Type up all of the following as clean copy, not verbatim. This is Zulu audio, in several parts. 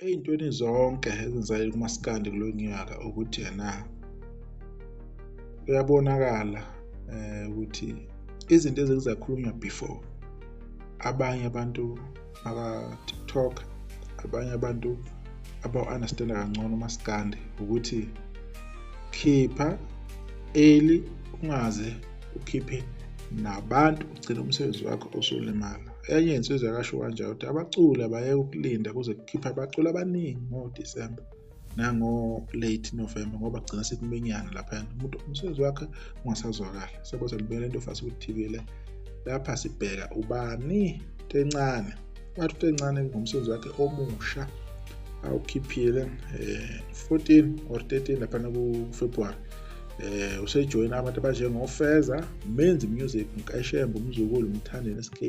Ey'ntweni zonke ezenzakele kumaskandi kulo nyaka ukuthi ena kuyabonakala ukuthi izinto ezizakhulunywa before abanye abantu aba-TikTok, abanye abantu abawu-understand-a kangcono umaskandi ukuthi khipha early, ungaze ukhiphe nabantu ugcine umsebenzi wakho usulimala. Enye insizwa yakasho kanjalo ukuthi abaculi abayeke ukulinda kuze kukhiphe abaculi abaningi ngoDisemba nango-late November, ngoba kugcina sekuminyana laphayana, umuntu umsebenzi wakhe ungasazwakali. Siyabona libukela into fast TV le. Lapha sibheka ubani Ntencane, wathi uNtencane ngomsebenzi wakhe omusha awukhiphile 14 or 13 laphana ku-February, usejoyina abantu abanjengofeza, Menzi Music, Mkayishembe, Umzukulu, Mthandeni SK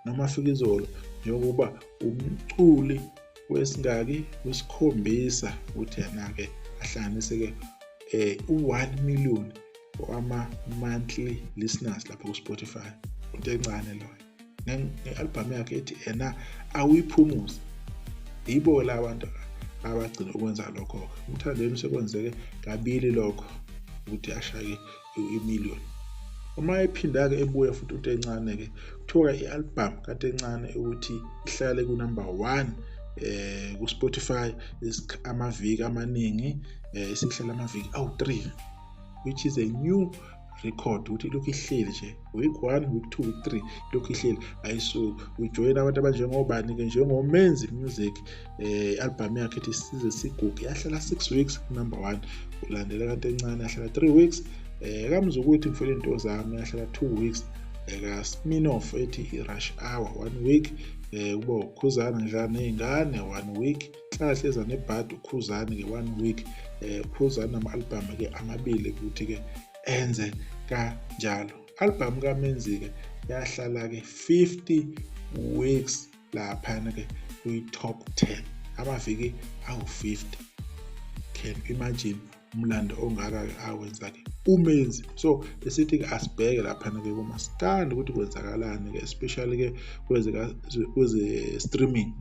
noma Fikizolo, njengoba umculi wesingaki wesikhombisa ukuthi yena-ke ahlanganise-ke u-1 million wama-monthly listeners lapho ku-Spotify. Into encane loyo nge-albhamu yakhe ethi ena awuyiphumuze. Yibo la bantu abagcina ukwenza lokho-ke. UMthandeni usekwenzeke kabili lokho ukuthi ashake i-million. Uma ephinda-ke ebuya futhi uNtencane-ke, kuthiwa i-albhamu kaNtencane ukuthi ihlale ku-number 1 ku-Spotify amaviki amaningi, isihlala amaviki awu-3, which is a new record, ukuthi ilokhu ihleli nje week 1, week 2, week 3, ilokhu ihleli ayisuki. Ujoyina abantu abanjengobani-ke, njengoMenzi Music, i-albhamu yakhe ethi Size Siguge yahlala 6 weeks number 1, ulandela kaNtencane yahlala 3 weeks, kaMzukuthi Ngifela Into Zami yahlala 2 weeks, kaSminoff ethi i-Rush Hour 1 week, kuba uKhuzana ngidlala ney'ngane 1 week, Hlahla nebhadi uKhuzani-ke 1 week, uKhuzani nama-albhamu-ke amabili ukuthi-ke enze kanjalo. Albhamu kaMenzi-ke yahlala-ke 50 weeks laphana-ke kwi-top 10, amaviki awu-50. Can you imagine umlando ongaka-ke awenza-ke uMenzi? So besithi-ke asibheke laphana-ke kumaskandi ukuthi kwenzakalani-ke, especially-ke kweze-streaming,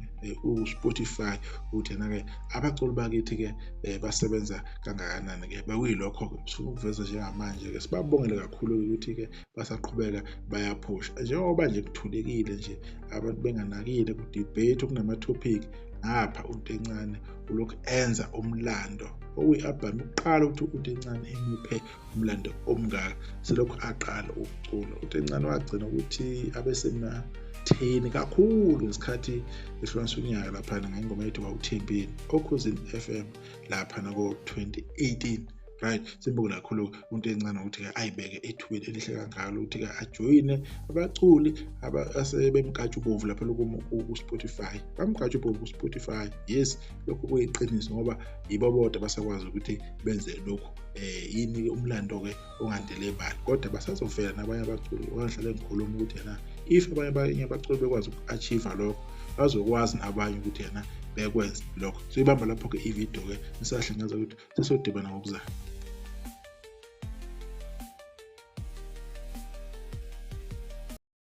ku-Spotify, ukuthi yena-ke abaculi bakithi-ke basebenza kangakanani-ke. Bekuyilokho-ke sifuna ukuveza njengamanje-ke, sibabongele kakhulu ukuthi-ke basaqhubeka bayaphusha njengoba nje kuthulekile nje, abantu benganakile ku-debate kunama-topic ngapha. uNtencane ulokhu enza umlando, okuyi-albhamu yokuqala ukuthi uNtencane emuphe umlando omngaka selokhu aqala ukucula. uNtencane wagcina ukuthi abe sematheni kakhulu ngesikhathi ehlukanisa unyaka laphana ngengoma ethi Wawuthembeni Okhozini FM laphana ko-2018, right? Simbonge kakhulu uNtencane ukuthi-ke ayibeke ethubeni elihle kangaka ukuthi-ke ajoyine abaculi asebemnkantshubomvu lapha ku-Spotify. Bamnkantshubomvu ku-Spotify, yes, lokhu kuyiqiniso ngoba yibo bodwa basakwazi ukuthi benze lokhu. Yini-ke umlando-ke ongandele bani, kodwa basazovela nabanye abaculi. Wangihlale ngikhuluma ukuthi yena if abanye abaculi bekwazi uku-achieve lokho, bazokwazi nabanye ukuthi yena bekwenze lokho. Soyibamba lapho-ke ividiyo-ke, nisahle ngaza ukuthi sesodibana ngokuzayo.